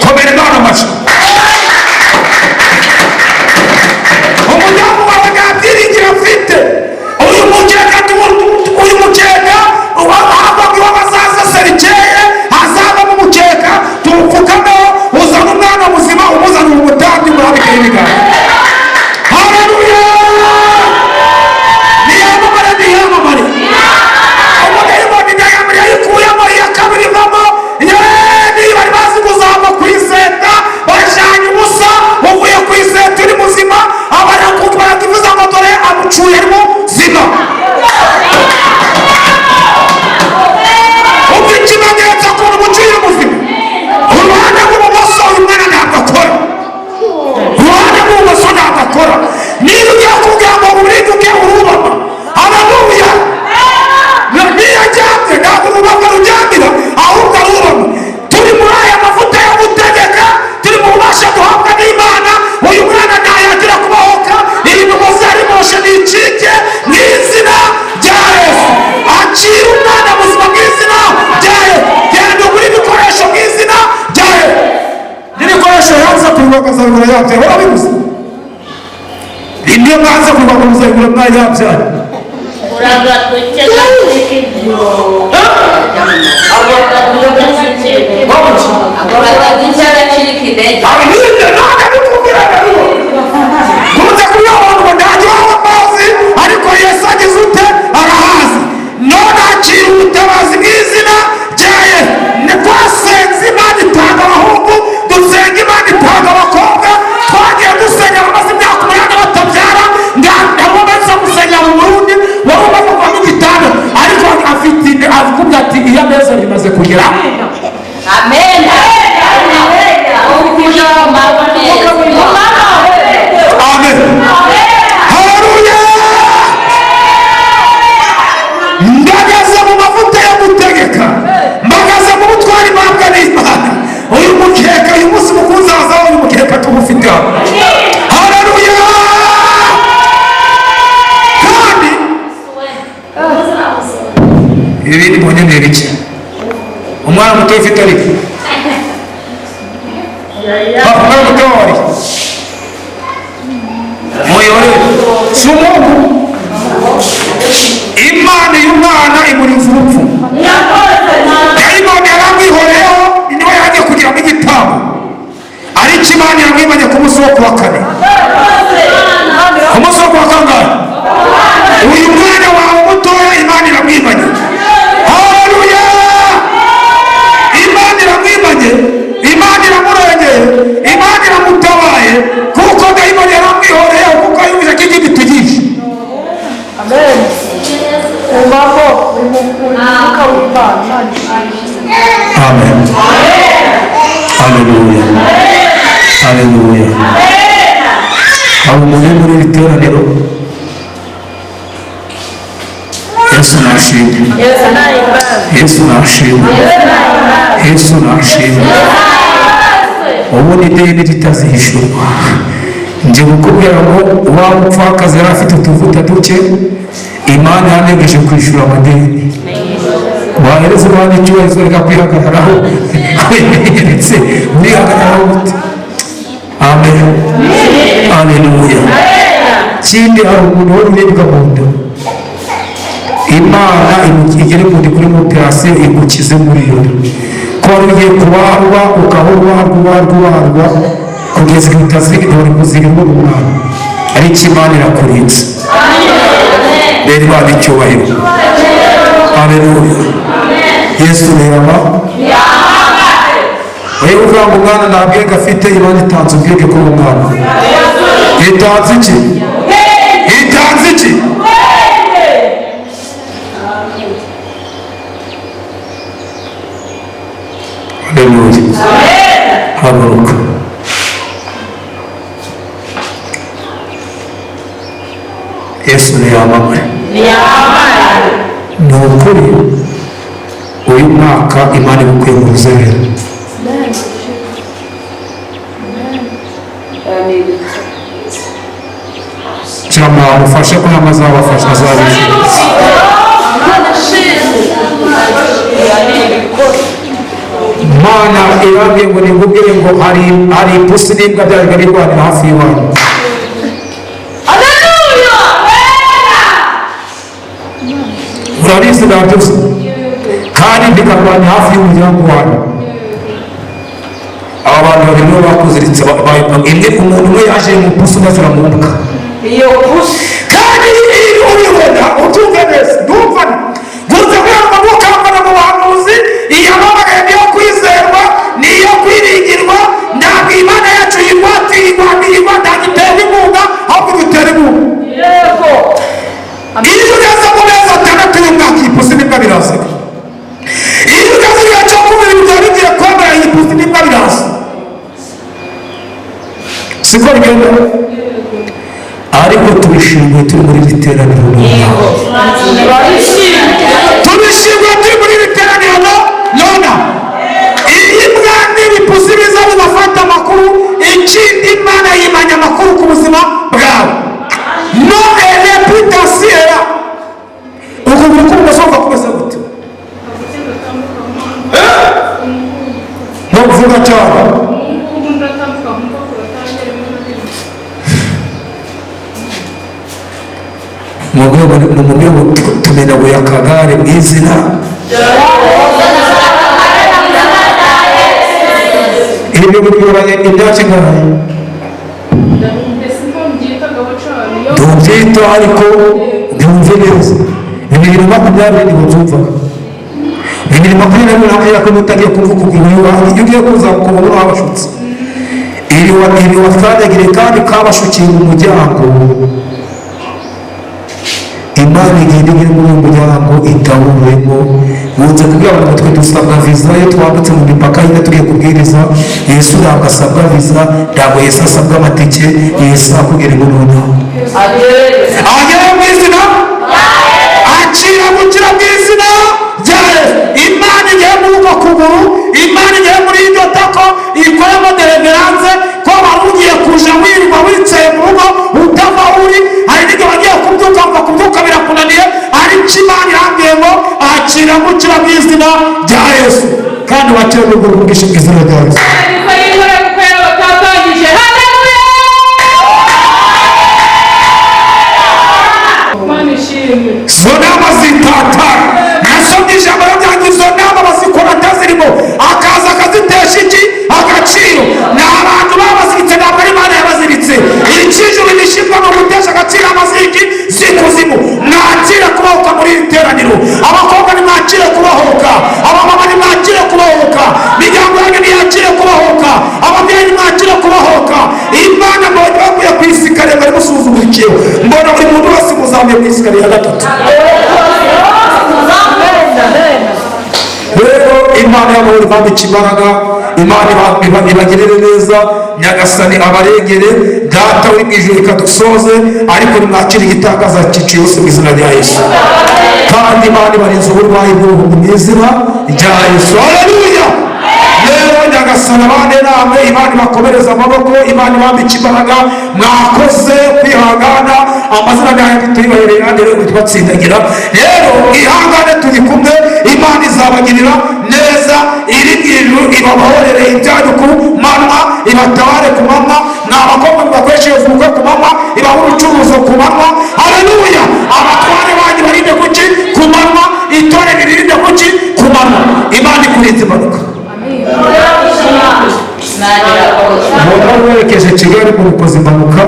komera Imana amashyi. Umudamu wawe nta byiringiro afite. Uyu mukeka, uyu mukeka ahubwo iwe bazaza serikeye, hazavamo umukeka tuwupfukameho, uzana umwana muzima, umuzanira umutambi, murambikeho ibiganza. Haleluya! Niyamamare, niyamamare. Umudayimoni ndayamuri yayikuyemo, iya kabiri ivamo. Yeee, niba bari bazi kuzava ku iseta bajyanye ubusa, uvuye ku iseta uri muzima, barakuvuza ngo dore amucuye ari muzima. Ubwo ikimenyetso ukuntu umucuye uri muzima, uruhande rw'ibumoso uyu mwana ntabwo akora, uruhande rw'ibumoso ntabwo akora. Niba ugiye kubwira ngo urinduke urubama, haleluya. Niyo aryamye ntabwo urubama ruryamira, ahubwo arubama. Turi muri aya mavuta yo gutegeka, turi mu bubasha duhabwa n'Imana. Uyu mwana ntayagira kubahoka, iyi migozi yarimoshe nicike mu izina rya Yesu. Akira umwana muzima mu izina rya Yesu. Genda ugure ibikoresho mu izina rya Yesu. N'ibikoresho yanze kubigura akazabigura yabyaye, warabibuze. Niyo mwanze kubigura muzabigura mwayabyaye. Kunze kubwira abantu ngo ntajya amazi, ariko Yesu agize ute? Arahazi. None akira ubutabazi mu izina rya Yesu. Twasenze Imana itanga abahungu, dusenga Imana itanga abakobwa. Twagiye dusenga abamaze imyaka 8 batabyara, ntabwo bamaze gusengera mu Burundi, wari umaze kuvamo igitanda, ariko afite avuga ati iyo ameza rimaze kugera. Amen. Amen. Haleluya. Ndagaze mu mavuta yo gutegeka, mbagaze mu butwari mpabwa n'Imana. Uyu mukeka, uyu munsi mukuru uzaza, uyu mukeka tuwufite. Haleluya. Kandi ibi ni mbonye ni ibiki? Umwana muto ufite ariko umwana muto wari muyore si umuhungu. Imana y'umwana imurinze urupfu. Dayimoni yaramwihoreyeho, niwe yagiye kugiramo igitambo, ariko Imana yamwimanye ku munsi wo kuwa kane. Ku munsi wo kuwa kangahe? Uyu mwana wawe mutoya Imana iramwimanye. Haleluya! Imana iramwimanye, Imana iramurengeye, Imana iramutabaye, kuko dayimoni yaramwihoreyeho, kuko yumvise ko igiti tugishe. Amen. Umvaho umwuka w'Imana. Amen. Haleluya. Haleluya. Hari umuntu uri muri iri teraniro. Yesu nashimwe. Yesu nashimwe. Yesu nashimwe. Ubundi ideni ritazihishurwa. Nje gukubwira ngo wa mupfakazi yari afite utuvuta duke, Imana yanegeje kwishyura amadeni. Wahereza Imana icyubahiro, reka kwihagararaho, kwimenyeretse urihagararaho gute? Amen. Haleluya. Ikindi, hari umuntu wari uribwa mu nda, Imana igere mu nda kuri operasiyo igukize muri iyo nda, ko wari ugiye kubarwa ukaba ubarwa ubarwa ubarwa kugeza igihe utazigera kuzigirwa umwana, ariko Imana irakurinze. Rero Imana icyubahiro. Haleluya. Yesu reba. Iyo uvuga ngo umwana nta bwenge afite, Imana itanze ubwenge kuri uwo mwana. Itanze iki? Itanze iki? Haleluya. Haguruka. Yesu niyamamare. Ni ukuri uyu mwaka Imana igukuye mu ruzerero. Kiramufashe ko n'amazabafasha azabishyura. Mana irambwiye ngo ningubwire ngo hari ipusi n'imbwa byajyaga birwanira hafi y'iwanyu. Urabizi nabyose kandi bikarwanya hafi y'umuryango wanyu. Aba bantu babiri nibo bakuziritse, imwe umuntu umwe yaje mu pusi undi azira mu mbwa. Iyo pusi kandi iyo ubibona ubyumve neza, ndumva gusa kubera ngo mukambana mu bahanuzi, iyamamagaye niyo kwizerwa, niyo kwiringirwa. Ntabwo Imana yacu yigwatirwa, ntabwo itera inkunga, ahubwo idutera inkunga. Yego. Iyo ugeze mu mezi 6 y'umwaka, iyi pusi n'imbwa biraza. Iyo ugeze igihe cyo kubira ibyo bigiye kwemera, iyi pusi n'imbwa biraza. Siko bigenda? Ariko tubishimiye turi muri iri teraniro. Tubishimiye turi muri iri teraniro nona. Iyi mbwa n'ibipusi biza bibafata amakuru, ikindi Imana yimanya amakuru ku buzima bwawe. No ereputasiyo. Ukuguru k'ubumoso kugakomeza gute? Ntuvuga cyane. Mu rwego tumenaguye akagare mu izina. Ibyo binyuranye imyaka ingahe? Ntubyita ariko ntiwumve neza. 2020 ntiwumvaga. 2021 ko utagiye kumva ukuguru iwawe, iyo ugiye kuza ukubona wabashutse. Iri watwandagire kandi kabashukiye mu muryango. Imana igenda igera muri uyu muryango itawuremo. Nkunze kubwira abantu ngo twe dusabwa viza iyo twambutse mu mipaka y'inda tugiye kubwiriza. Yesu ntabwo asabwa viza, ntabwo Yesu asabwa amatike, Yesu akugera ngo noneho. Agera mu izina, akira gukira mu izina rya Yesu. Imana igera muri uko kuguru, Imana igera muri iryo tako, ikoremo deliverance ko wari ugiye kuja wirirwa wicaye mu rugo utava aho uri. Hari n'igihe wagiye kubyuka uva kubyuka birakunaniye, ariko Imana irambwiye ngo akira gukira mu izina rya Yesu. Kandi wakire n'ubwo bwinshi mu izina rya Yesu. Izo nama zitata nasomye ijambo ryanjye, izo nama bazikora atazirimo, akaza akazitesha iki agaciro. Ni abantu babaziritse, ntabwo ari Imana yabaziritse. Ikijuru gishinzwe no gutesha agaciro amaziki z'ikuzimu. Mwakire kubahuka muri iri teraniro. Abakobwa nimwakire kubahuka, abamama nimwakire kubahuka, imiryango yanyu niyakire kubahuka, ababyeyi nimwakire kubahuka. Imana mbonye baguye ku isikariye bari musuzugurikiye, mbona buri muntu wese muzamuye ku isikariye ya 3. Rero Imana y'amahoro ibambike imbaraga, Imana ibagirire neza, Nyagasani abarengere, Data uri mu ijuru reka dusoze, ariko nimwakire igitangaza cyose mu izina rya Yesu. Kandi Imana ibarinze uburwayi bw'uruhu mu izina rya Yesu. Haleluya. Rero Nyagasani abane namwe, Imana ibakomereze amaboko, Imana ibambike imbaraga. Mwakoze kwihangana, amazina yanyu tuyibahereye kandi rero tubatsindagira. Rero mwihangane, turi kumwe, Imana izabagirira neza, iri mu ijuru ibabahorere ibyanyu ku manywa, ibatabare ku manywa. Ni abakobwa mubakoreshereza ubukwe ku manywa, ibahe ubucuruzi ku manywa. Haleluya. Abatware banyu barinde kuki ku manywa, itorero ririnde kuki ku manywa. Imana ikurinze impanuka. Umuntu werekeje Kigali mu bukozi impanuka,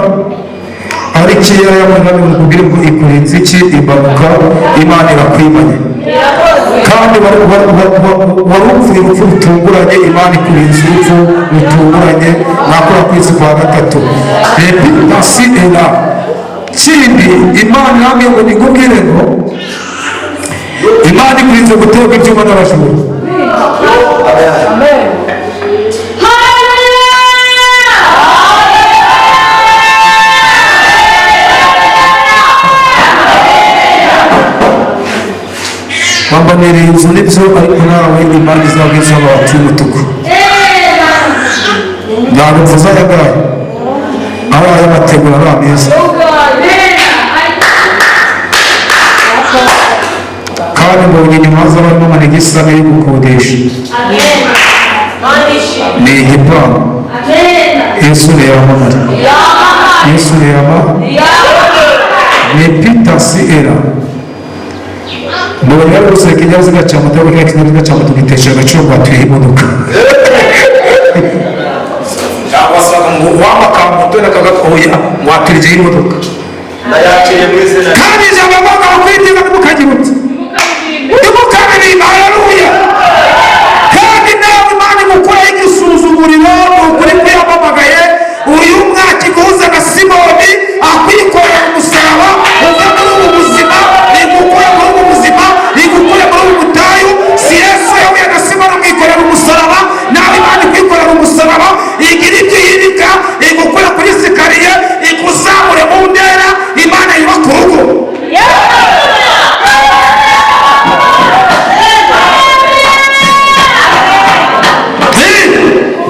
ariko iyo yabona ngo kubwira ngo ikurinze iki impanuka, Imana irakwimanye. Kandi wari upfuye urupfu rutunguranye, Imana ikurinze urupfu rutunguranye mwakora kwezi kwa gatatu. Repitasi era kindi Imana irambwiye ngo nikubwire ngo Imana ikurinze guterwa ibyuma n'abajura. Amen. Wambanereye inzu nibyo, ariko nawe Imana izabwiza amabati y'umutuku. Ntabwo mvuze aya ngaya, ari ay'amategura ari ameza. Kandi mbonye inyuma hazaba harimo amanegisi ane yo gukodesha. Ni igipangu. Yesu yamamara. Yesu yamamara. Ni pitasi era. Mbonye bari guseka ikinyabiziga cya moto, ariko kiriya kinyabiziga cya moto gitesha agaciro ngo batuye imodoka. Cyangwa se ngo waba ka moto n'akagakoya ngo waturiye imodoka. Ndayakiriye mu izina. Kandi ijambo mvuga ngo kwiteza ntimukagira uti. Ntimukabirimba, haleluya. Kandi nawe Imana igukuraho igisuzuguriro, ni ukuri kwiyamamagaye. Uyu mwaka iguhuza na Simoni akwikorera umusaraba, uve muri ubu buzima, igukure muri ubu buzima, igukure muri ubu butayu. Si Yesu yahuye na Simoni amwikorera umusaraba, nawe Imana ikwikorera umusaraba, igira ibyo ihirika, igukure kuri sikariye, ikuzamure mu ntera, Imana yubaka urugo.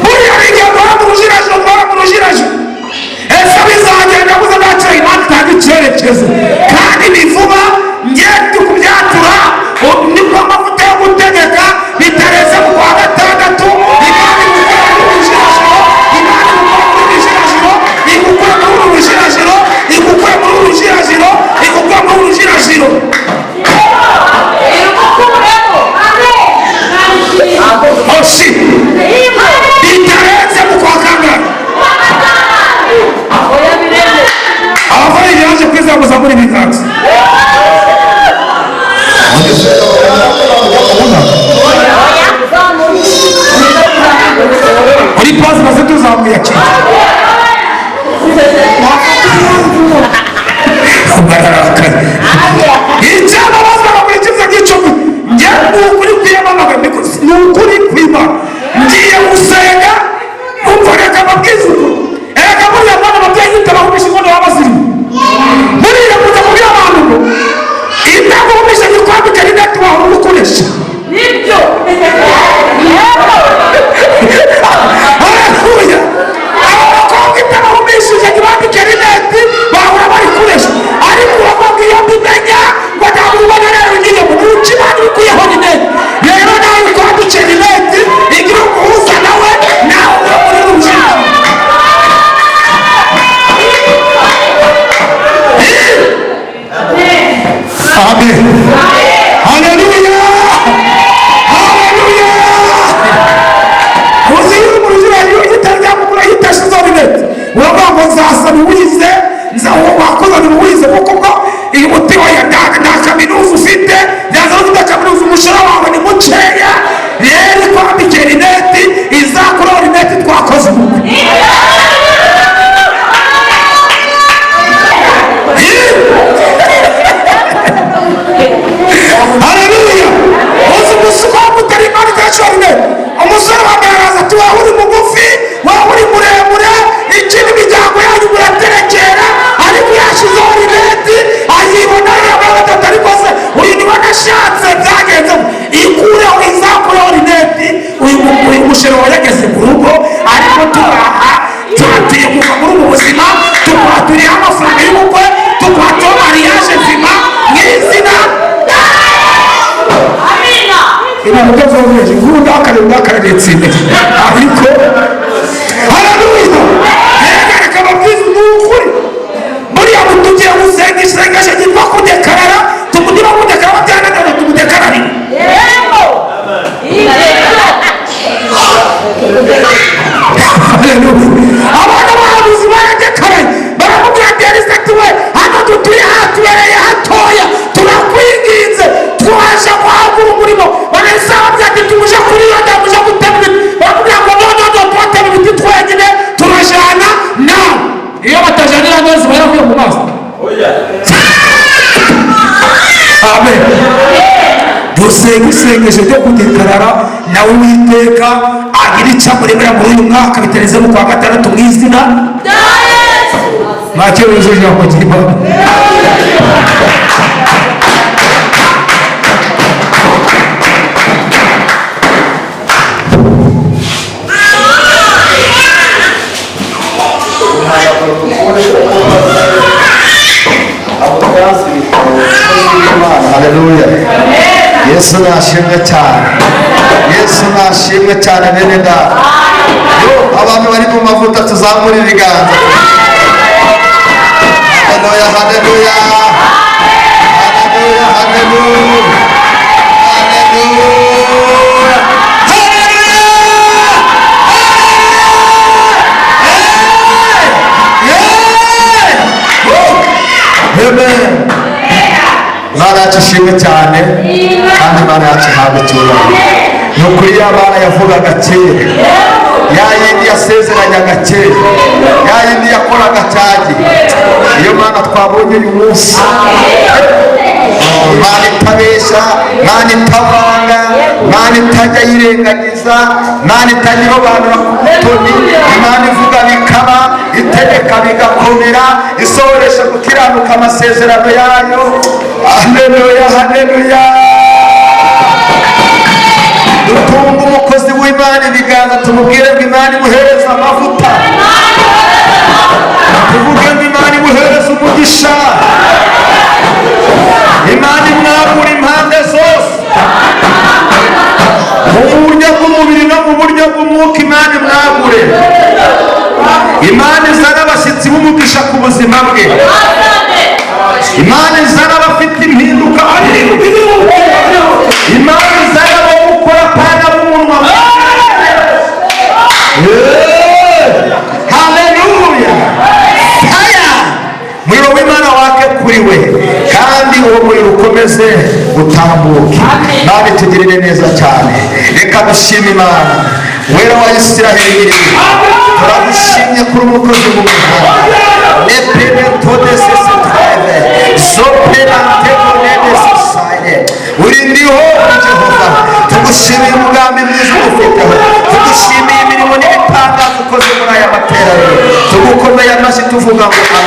Buriya igihe duhora mu rujirajo, duhora mu rujirajo. Ese bizagenda gusa ntacyo Imana itanga icyerekezo. Kandi ni vuba, ngiye kubyatura, niko amavuta yo gutegeka, bitarenze mu kwa gatandatu, Imana igukura muri rujirajiro, Imana igukura muri rujirajiro, igukura muri rujirajiro, igukura muri rujirajiro, igukura muri rujirajiro. Oshi. Bitarenze mu kwa kangahe? Abavanye yaje kwizamuza muri ibiganza. Muri pasi maze tuzamuye cyane. Bararakaye. Icyama bazaga muri kimwe cy'icumi. Njye ni ukuri kwiyamamaga, ni ukuri kwimana. Ngiye gusenga, umva reka mbabwize ukuri. Erega buriya mwana ababyeyi bitabahumisha inkono baba bazirimo. Buriya kuza kubwira abantu ngo itaguhumisha ntikwambike rinete wahora ugukoresha. Nibyo. Haleluya. Aba bakobwa itabahumishije ntibambike rinete bahora barikoresha. Ariko uravuga iyo mbimenya ngo ntabwo ubona rero ngiye mu muci Imana ikuyeho rinete. Rero nawe ukwambike rinete igira umuhuza nawe, nawe ube muri rujira. Amen. Haleluya. Haleluya. Uzi iyo mu rujira iyo itaryamukura yitashizo rinete. Uravuga ngo nzasaba uwize, wakozana uwize kuko ubwo uyu muti wa nta kaminuza ufite, yazana ufite kaminuza umushahara wawe ni mukeya. Rero ikwambike rinete, izakuraho rinete twakoze ubukwe. Haleluya. Uzi umusuko w'umutari Imana itashora rinete. Umusore wa mbere araza ati wowe uri mugufi, wowe uri muremure, ikindi imiryango yanyu muraterekera, ariko yashyizeho rinete, ayibona yambaye gatatu, ariko se uyu niwe nashatse byagenze. Ikureho, izakureho rinete, uyu mushero wayageze mu rugo, ariko turaha, turatuye kuva muri ubu buzima, tukwaturiyeho amafaranga y'ubukwe, tukwaturiyeho mariage nzima, mu izina Imana utavuye nkuru ndakare ndakare ndetsinde. Ariko haleluya. Reka babwize n'ukuri. Buriya mutugiye gusenga isengesho ryitwa kudekarara, tumugira kudekarara byananiranye tumudekararire. Yego. Haleluya. Abana b'abahanuzi baradekaraye, baramubwira ati Elisa ati we, hano dutuye hatubereye hatoya, turakwinginze, twaje guhagura umurimo, Imbaraga ziba yaravuye mu maso. Amen. Dusenga isengesho ryo kudekarara nawe Uwiteka agira icyo amuremera muri uyu mwaka bitarenze mu kwa gatandatu, mu izina make wuje ijambo ry'Imana. Haleluya! Yesu nashimwe cyane, Yesu nashimwe cyane. Bene data, yo, abantu bari mu mavuta, tuzamura ibiganza. Haleluya, haleluya, haleluya, haleluya, haleluya, haleluya! Amen. Imana yacu ishimwe cyane, kandi Imana yacu ihabwa icyubahiro. Ni ukuri, ya Mana yavugaga kera, ya yindi yasezeranyaga kera, ya yindi yakoraga cyagi, iyo Mana twabonye uyu munsi, Imana itabeshya, Imana itavanga, Imana itajya yirengagiza, Imana itajya irobanura ku butoni, Imana ivuga bikaba, itegeka bigakomera, isohoresha gukiranuka amasezerano yayo. Haleluya, haleluya! Dutunge umukozi w'Imana ibiganza, tumubwire ngo Imana imuhereze amavuta, tuvuge ngo Imana imuhereze umugisha, Imana imwagura impande zose, mu buryo bw'umubiri no mu buryo bw'umwuka. Imana imwagure, Imana izana abashyitsi b'umugisha ku buzima bwe, Imana izana abafite impinduka, Imana izana abo gukora pana b'umunwa. Haleluya! Aya muriro w'Imana wake kuri we, kandi uwo muriro ukomeze utambuke. Imana itugirire neza cyane. Reka dushime Imana. Wera wa Isiraheli, turagushimye kuri umukozi mu mihanda nepene todesesiteve zoperantekonedesisayine. Uri ndiho, Jehova. Tugushimiye umugambi mwiza ufiteho, tugushimiye imirimo n'ibitangaza ukoze muri aya materaniro. Tugukomeye amashyi, tuvuga ngo amen.